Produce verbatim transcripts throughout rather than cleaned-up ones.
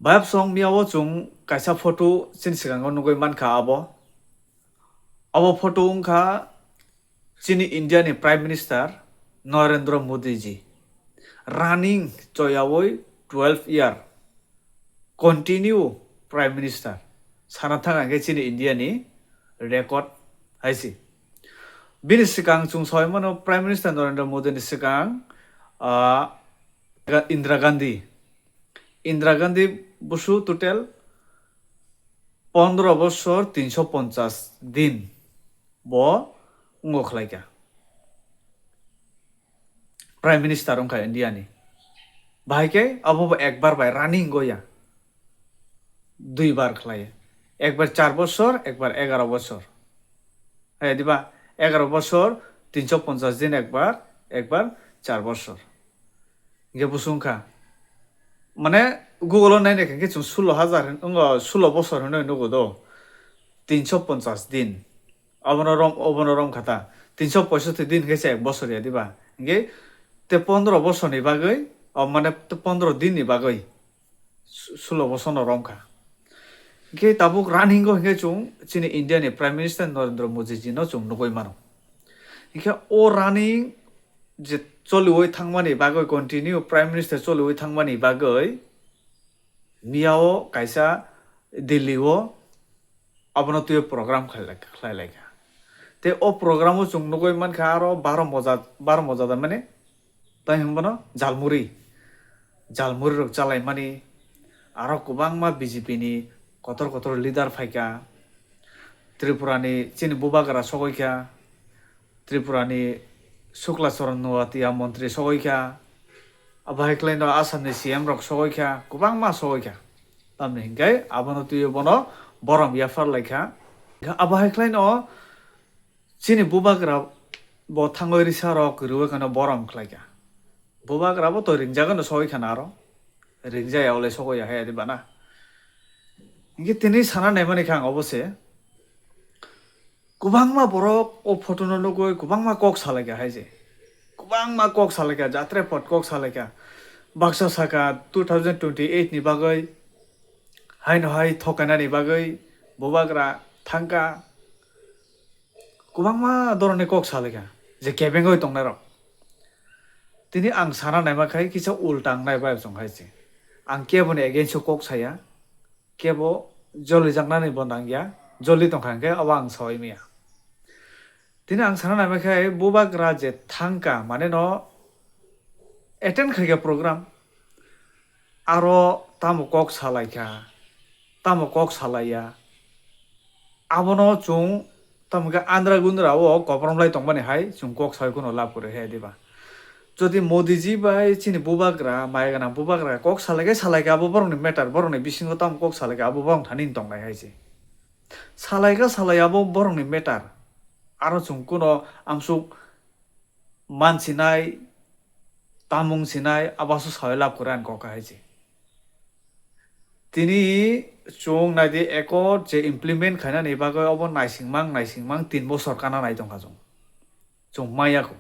Bayapsong miyao chwng kaisa photo chini swkango nugwi mankha abo. Abo photo wngkha chini India ni Prime Minister Narendra Modi ji. Running choyawi twelve year continue Prime Minister. Sana thang hwnkhe chini India ni record hai se. Bini swkang chwng sawi mano Prime Minister Narendra Modi ni swkang, ah, Indira Gandhi. Indira Gandhi busu total pondro bosor tinso ponchas din bo wngwi khlaikha. Prime Minister wngkha India ni. Bahai khe abo bo ekbar bai running goya. Dui bar khlai. Ekbar char bosor, ekbar egaro bosor. Hai diba? Egaro bosor, tinso ponchas din ekbar, ekbar char bosor. Hingke busu wngkha. Mane Google o naina khe chwng sulo hajar hin-, wngo, sulo bosor hinwi nugo do. Tinso ponchas din. Obono rom, obono rom kha ta. Tinso poisotti din khe se ek bosor ya diba? Hingke te pondro bosorni bagwi, o mane te pondro dinni bagwi su-, sulo bosorno rom kha. Hingke tabuk running o hingke chwng chini India ni Prime Minister Narendra Modi ji no chwng nugwi mano. Hingke o running je choliwi thangmani bagwi, continue Prime Minister choliwi thangmani bagwi miyao kaisa Delhi o abono twiwi program khlai lai-, khlai laikha. Tei o program o chwng nugwi mankha aro baro moja, baro moja da mane tai hwnbano jalmuri, jalmuri rok chalaimani aro kwbangma B J P ni kotor kotor leader phaikha. Tripura ni chini bubagra sogwi kha, Tripura ni Shukla Charan Noatia montri sogwi kha, abo hai khlai no Assam ni C M rok sogwi kha, kwbangma sogwi kha. Tamni hinkhe abono twiwi bono borom yaphar lai kha. Abo hai khlai no chini bubagra bo thangwi risa rok kwrwi kano borom khlai kha. Bubagra bo to ringjagano sogwi kha na aro. Ringjaya ole sogwi ya hai adi bana. Hinkhe tini sana naimani kha ang obo se. Kwbangma borok o photo no nugwi kwbangma kok salaikha hai se. Kwbangma kok salaikha, jatre pot kok salaikha. Baksa saka two thousand twenty-eight ni bagwi, haino hai thokainani bagwi bubagra thangkha. Kwbangma doroni kok salaikha je kebengwi tongnairok. Tini ang sana naima khai kisa ulta ang nai bai chong hai se. Ang keboni against o kok saya. Kebo jolijaknani bo nangya, joli tongkha hwnkhe abo ang sawi maya. Tini ang sana naimai khe bubagra je thangkha, mane no attend khaikha program, aro tamo kok salaikha, tamo kok salaiya, abono chwng Tamo khe andra gundra o koprom lai tongmani hai chwng kok sawi kheno lab kwrwi hai diba? Jodi Modi ji bai chini bubagra, maya gwnang bubagra kok salai khe salai khe abo borokni matter, borokni bisingo tamo kok salai khe abo borok thani tongnai hai se. Salai khe salai abo borokni matter. Aro chwng kuno amsuk man sinai, tamung sinai, abo aswk sawi lab kwrwi ani kok hai se. Tini chwng naidi accord je implement khainani bagwi obo naisingmang naisingmang tin bosor kana nai tongkha chwng. Chwng maya kho.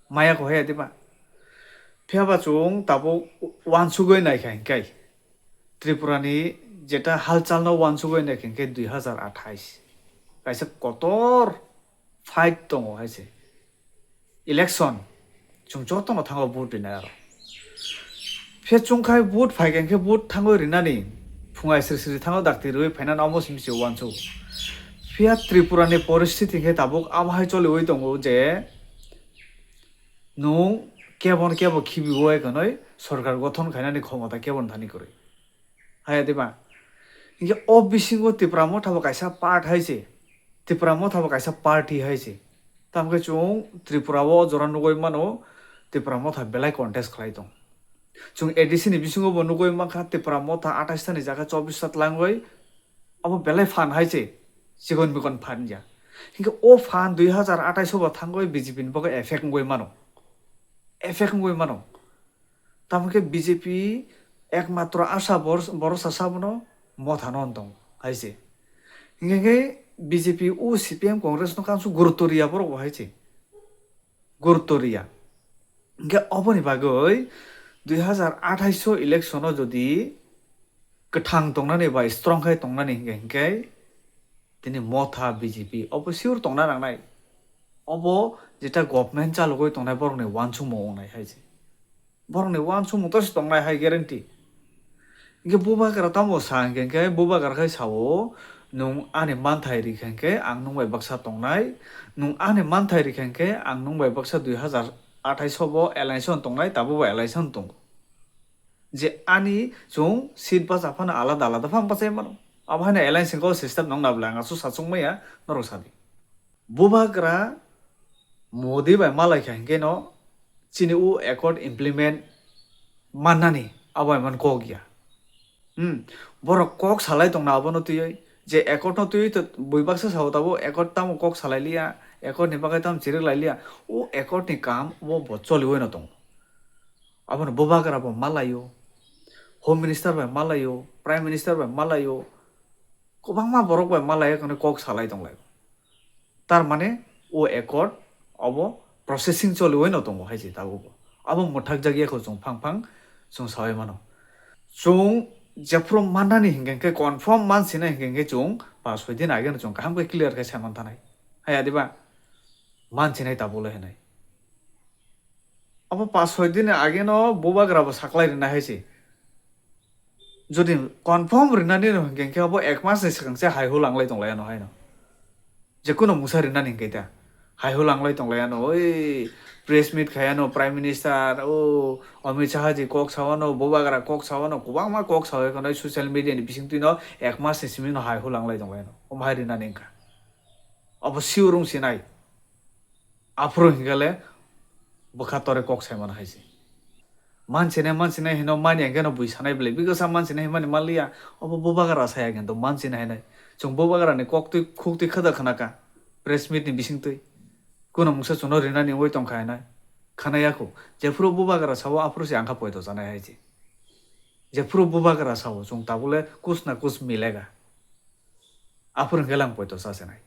Maya kho hai diba? Phiya ba chwng tabuk uansugwi naikha hinkhe Tripura ni jeta halchal no uansugwi naikha hinkhe dui hazar athais. Kaisa kotor fight tongo hai se. Election, chwng jotono thango vote rinai aro. Phiya chwng khai vote phai khe hinkhe vote thango rinani phungai sri sri thango dakti rwi phainani omo simi se uansuk. Phiya Tripura ni poristiti hinkhe tabuk abo hai choliwi tongo je nwng kebon kebo khibiwi kanwi sorkar gothon khainani khomota kebon thani kwrwi. Hai diba? Hinkhe o bisingo Tipra Motha bo kaisa part hai se. Tipra Motha bo kaisa party hai se. Tamo khe chwng Tripura o jora nugwi mano Tipra Motha belai contest khlai tong. Chwng A D C ni bisingo bo nugwi mankha Tipra Motha atais ta ni jaga chobbish ta tlangwi abo belai phan hai se. Chikon mikon phan ya. Hinkhe o phan dui hazar atais o bo thangwi B J P ni bagwi effect wngwi mano. Effect wngwi mano. Tamo khe B J P ekmatro asa bor-, borosa sabono Motha no wng tong hai se. Hinkhe khe B J P o C P M Congress no kansu gurutto riya borok bo hai se. Gurutto riya. Hinkhe oboni bagwi dui hazar athais o election o jodi kwthang tongnani bai strong khai tongnani hinkhe, hinkhe tini Motha B J P obo sure tongna nangnai. Obo jeta government chalogwi tongnai borokni uansukmung wngnai hai se. Borokni uansukmung tosi tongnai hai guarantee. Hinkhe bubagra tamo sa hinkhe, hinkhe bubagra khai sao, "Nwng ani manthai rikha hinkhe ang nwng bai baksa tongnai, nwng ani manthai rikha hinkhe ang nwng bai baksa dui hazar athais o bo alliance o tongnai, tabuk bo alliance o tongo." Je ani chwng seat bacha phano alada alada phano bachai mano. Abo haino alliance hwnkhe o system nokna bwle ang aswk sachwk maya norok sadi. Bubagra Modi bai malai kha hinkhe no chini o accord implement mannani abo emon kok ya. Hmm, borok kok salai tongna abono twiwi je accord no twiwi to bui baksa sao tabo accord tamo kok salai liya, accord ni bagwi tamo chirwk lai liya, o accord ni kam obo bo choliwi no tongo. Abono bubagra bo malaio, Home Minister bai malaio, Prime Minister bai malaio, kwbangma borok bai malaio, kono kok salai tonglai. Tar mane o accord obo processing choliwi no tongo hai se tabuk bo. Abo mwthak jak yakho chwng phang phang chwng sawi mano. Chwng jephuru mannani hinkhe, hinkhe confirm mansinai hinkhe, hinkhe chwng pas soi din age no chwng kaham khe clear khe sai man thanai. Hai adiba mansinai tabuk le hinai. Abo pas soi din age no bubagra bo saklai rina hai se. Jodi confirm rinani no hinkhe, hinkhe abo ek mas ni swkang se hai hul anglai tonglai ano hai no. Je kuno mungsa rinani hinkhe ta hai hul anglai tonglai ano, oi press meet khai ano Prime Minister, o Amit Shah ji kok sao ano, bubagra kok sao ano, kwbangma kok sao, ekhonai social media ni bising twi no ek mas ni simi no hai hul anglai tonglai ano. Omo hai rinani hinkha. Abo sure wng sinai. Aphuru hinkhe le bwkha tore kok sai mano hai se. Mansinai, mansinai hino mani hinkhe no bui sanai bwle. Bikasa mansinai himani manliya. Obo bubagra saya kintu mansinai hinai. Chwng bubagra ni kok twi khuk twi khada khana ka. Press meet ni bising twi. Kuno mungsa chwngno rinani wngwi tongkha hinai. Khana yakho. Jephuru bubagra sao aphuru se angkha poito chanai hai se. Jephuru bubagra sao chwng tabuk le kus na kus milega. Aphuru hinkhe lang poito chasenai.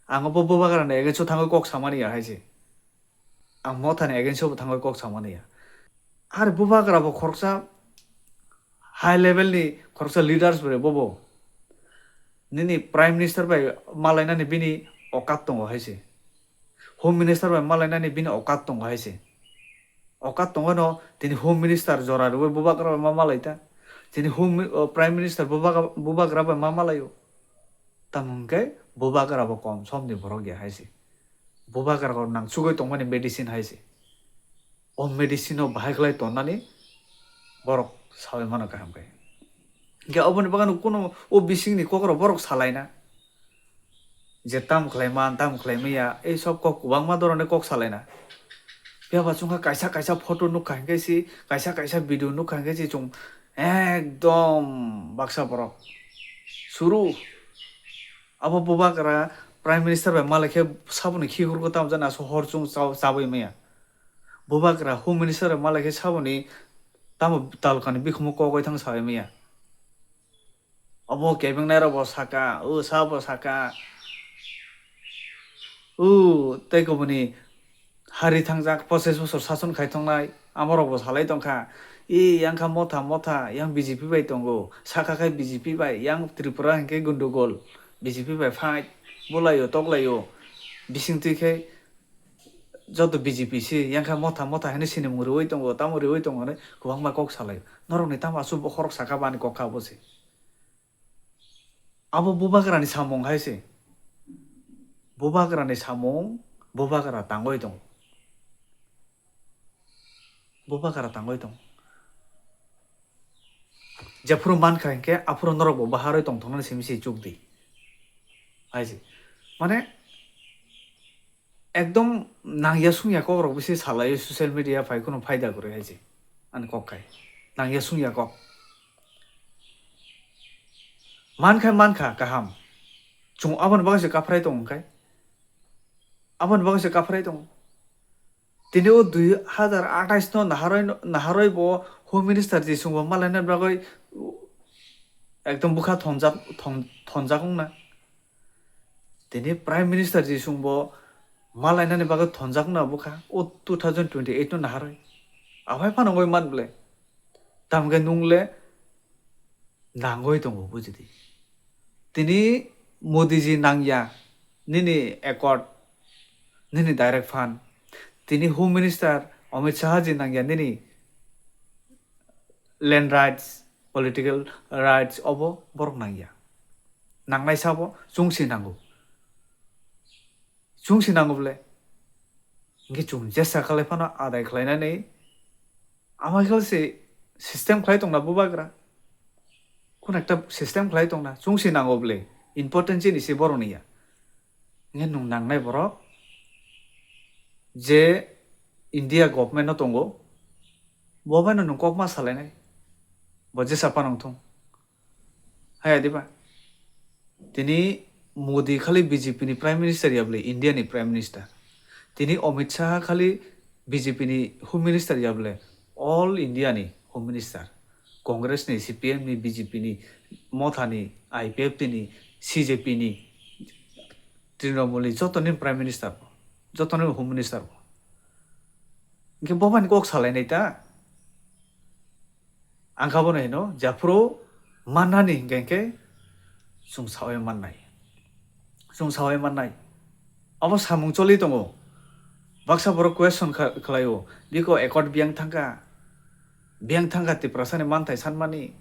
Ang obo bubagra ni against o thangwi kok samani ya hai se. Ang Motha ni against o bo thangwi kok samani ya. Are bubagra bo khoroksa high level ni khoroksa leaders bre bobo. Nini Prime Minister bai malainani bini okat tongo hai se. Home Minister bai malainani bini okat tongo hai se. Okat tongo no tini Home Minister jora rwui bubagra bai ma malai ta. Tini Home Mi-, o, Prime Minister bubagra, bubagra bai ma malaio. Tamo hwnkhe bubagra bo kom somni borok ya hai se. Bubagra rok nang chugui tongmani medicine hai se. O medicine no bahai khlai tonnani borok saui mano kaham khe. Hinkhe oboni bagwi no kuno o bisingni kokrok borok salaina. Je tam khlai man, tam khlai maya, ei sob kok kwbangma dhoroni kok salaina. Phiya ba chwngkha kaisa kaisa photo nukha hinkhe si, kaisa kaisa video nukha hinkhe si chwng ekdom baksa borok. Suru. Abo bubagra Prime Minister bai malai khe saboni khikhurgo tamo jani aswk hor chwng cha-, chabwi maya. Bubagra Home Minister bai malai khe saboni tamo talkani bikhumo kogwi thang saui maya. Obo kebengnairok bo saka, o sa bo saka, o tei kubuni hari thangjak pochis bosor sason khai tongnai, amorok bo salai tongkha, "E, yang kha Motha, Motha, yang B J P bai tongo, saka khai B J P bai, yang Tripura hinkhe gundugol, B J P bai fight, bulaio, toklaio, bising twi khe joto B J P se, yang kha Motha, Motha hinwi sinimung riui tongo, tamo riui tongo," hinwi kwbangma kok salaio. Norokni tamo aswk bokhorok saka bani kok kha bo se. Abo bubagrani samung hai se. Bubagrani samung, bubagra tangwi tongo. Bubagra tangwi tongo. Jephuru mankha hinkhe, aphuru norok bo baharwi tongthoknani simi se chuk di. Hai se. Mane, ekdom nangya sungya kokrok bisi salaio social media phai kheno phaida kwrwi hai se. Ani kok khai. Nangya sungya kok. Mankha, mankha, kaham. Chwng aboni bagwi se kaphrai tongo khai. Aboni bagwi se kaphrai tongo. Tini o dui hazar athais no naharoi, naharoi bo Home Minister ji chwngbo malaina bagwi ekdom bwkha thonjak, thon-, thonjak wngna. Tini Prime Minister ji chwngbo malainani bagwi thonjakna bwkha o two thousand twenty-eight no naharwi. Aphai phano wngwi man bwle. Tamkhe nwng le nangwi tongo, bujidi. Tini Modi ji nangya nini accord, nini direct fund. Tini Home Minister Amit Shah ji nangya nini land rights, political rights obo borok nangya. Nangnai sabo chwngsi nango. Chwngsi nango bole. Hingke chwng jesa khalai phano adai khlainani. Amai khe se system khlai tongna bubagra. Kono ekta system khlai tongna. Chwngsi nango bole. Important chini se boroni ya. Nge nwng nangnai borok je India government no tongo, bo bai no nwng kok ma salainai. Bo jesa phano wngthung. Haya diba? Tini Modi khali B J P ni Prime Minister ya bole, India ni Prime Minister. Tini Amit Shah khali B J P ni Home Minister ya bole, all India ni Home Minister. Congress ni, C P M ni, B J P ni, Motha ni, I P F T ni, C J P ni, Trinamool ni joto ni Prime Minister bo, joto ni Home Minister bo. Hingke bo bai ni kok salainai ta? Ang kha bono hino, japhuru mannani hingka hingke chwng sawi mannai. Chwng sawi mannai. Abo samung choli tongo. Baksa borok question kha-, khlaio, biko accord biyang thangkha. Biyang thangkha Tiprasani manthai sanmani.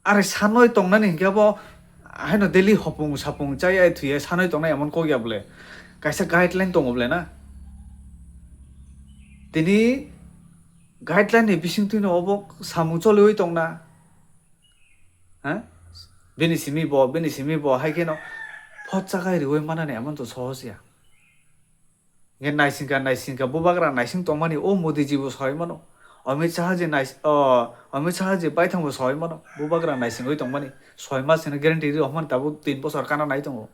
Are sanoi tongnani hingke abo haino daily hopung sapung chai ai thwi ai sanoi tongnai emon kok ya bole. Kaisa guideline tongo bole na. Tini guideline ni bisingtwi no obo samung choliwi tongna. Ha? Bini simi bo, bini simi bo, hai kheno phot chakhai riwi manani emon to sohos ya. Nge naisingka, naisingka, bubagra naising tongmani o Modi ji bo soi mano. Amit Shah ji nais-, o, Amit Shah ji baithang bo soi mano. Bubagra naisingwi tongmani. Soi mas hino guarantee ri, ohman tabuk tin bosor kana nai tongo.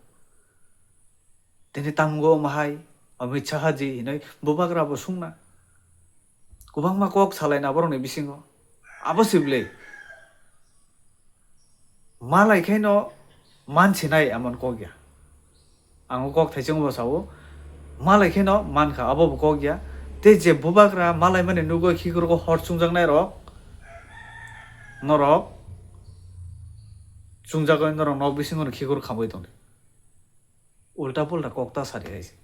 Tini tamgo mahai Amit Shah ji hinoi bubagra bo sungna. Kwbangma kok salaina borokni bisingo. Abo sible. Malai khe no mansinai emon kok ya. Ang o kok thaising bo sao. Malai khe no mankha abo bo kok ya. Tei je bubagra malai mani nugwi khikrok hor chungjaknai rok. Norok chungjagwi norok nok bisingo no khikrok khamwi tongdi. Ulta pulta kok ta sari hai se.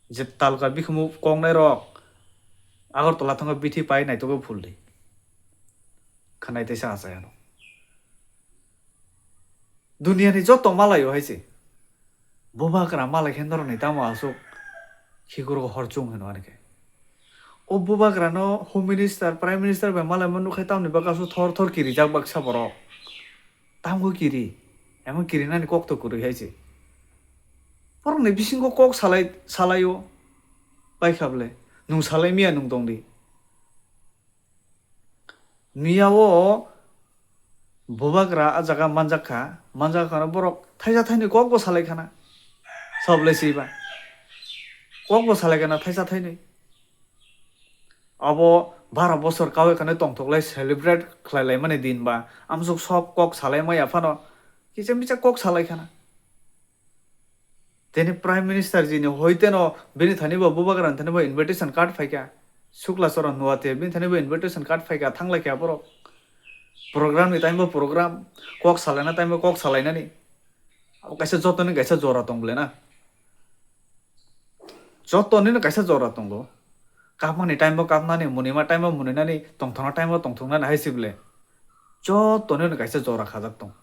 Je talka bikhumu koknai rok Agartala thango bithi pai naitugwi phuldi. Khanai teisa achai ano. Duniya ni joto malai o hai se. Bubagra malai khe norok ni tamo asuk khikrok hor chung hino ani khe. O bubagra no Home Minister, Prime Minister bai malai manu khai tamni baka su thor thor kirijak baksa borok. Tamo kiri, emon kiri nani kok to kwrwi hai se. Borok ni bisingo kok salai, salai o. Pai kha bole. Nung salai miya nung tong di. Miya o bubagra a jaga manjak kha, manjak kha borok thaisa thaini kok bo salai khana. Sob le si ba. Kok bo salai khana thaisa thaini. Abo bara bosor kawi khana tongthok lai celebrate khlai lai mani din ba. Amsuk sob kok salai maya phano. Kisa misa kok salai khana. Tini Prime Minister ji ni hoi teno bini thani bo bubagra ni thani bo invitation card phaikha. Sukla Charan Noatia bini thani bo invitation card phaikha, thanglai kha borok. Program ni time bo program, kok salaina time bo kok salainani. Abo kaisa joto ni kaisa jora tong bole na. Joto ni no kaisa jora tongo. Kapmani time bo kapnani, munima time bo muninani, tongthokna time bo tongthoknani hai se bole. Joto ni no kaisa jora khajak tong.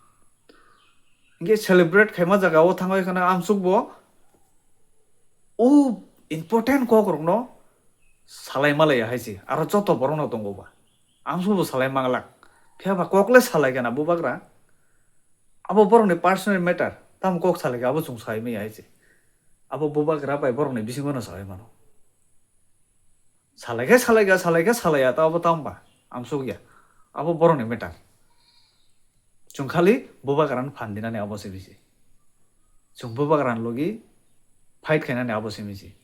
Hingke celebrate khaima jaga o thangwi khana amsuk bo o important kok rok no salai malai hai se, aro joto borok no tongo ba. Amsuk bo salai manglak. Phiya ba kok le salai gana bubagra. Abo borok ni personal matter. Tamo kok salai ga abo chwng sai maya hai se. Abo bubagra bai borok ni bisingo no sai mano. Salai khe salai ga, salai khe salai ya, ta abo tamo ba. Amsuk ya. Abo borok ni matter. Chwng khali bubagra no phan dinani abo se bisi. Chwng bubagra ni logi fight khainani abo se bisi.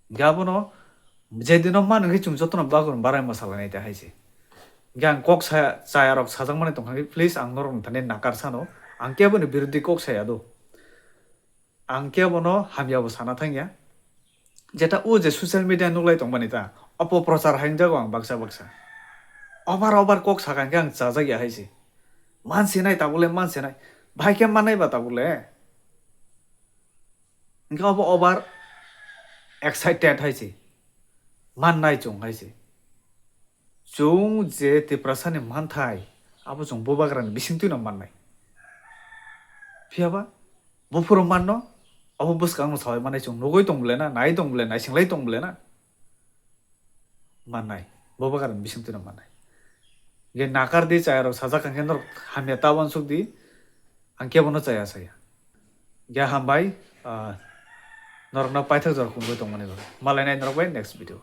Hingke abono je dino mano hingke chwng jotono bagwi barai ma salainai ta hai se. Hingke ang kok saya, chaya rok sajak mani tongkha khe, please ang norok ni thani nakar sano. Ang kebo ni birodhi kok saya do. Ang kebo no hamya bo sana thangya. Jeta o je social media nuklai tongmani ta, opoprochar hai wngjago ang baksa baksa. Obar obar kok sakha hwnkhe ang chajak ya hai se. Man sinai tabuk le, man sinai. Bahai khe mannai ba tabuk le. Hwnkhe obo over excited hai se. Mannai chwng hai se. Chwng je Tiprasani manthai, abo chwng bubagrani bisingtwino mannai. Phiyaba buphuru manno, abo bwskangno sawai mannai chwng nugwi tong bwlena, nai tong bwlena, naisinglai tong bwlena. Mannai, bubagrani bisingtwino mannai. Ge nakardi chayarok sajak hwnkhe norok hamya ta uansukdi, ang kebono chaya saya. Ge hambai, ah, norokno paithak jora khumui tongmani bagwi. Malainai norok bai next video.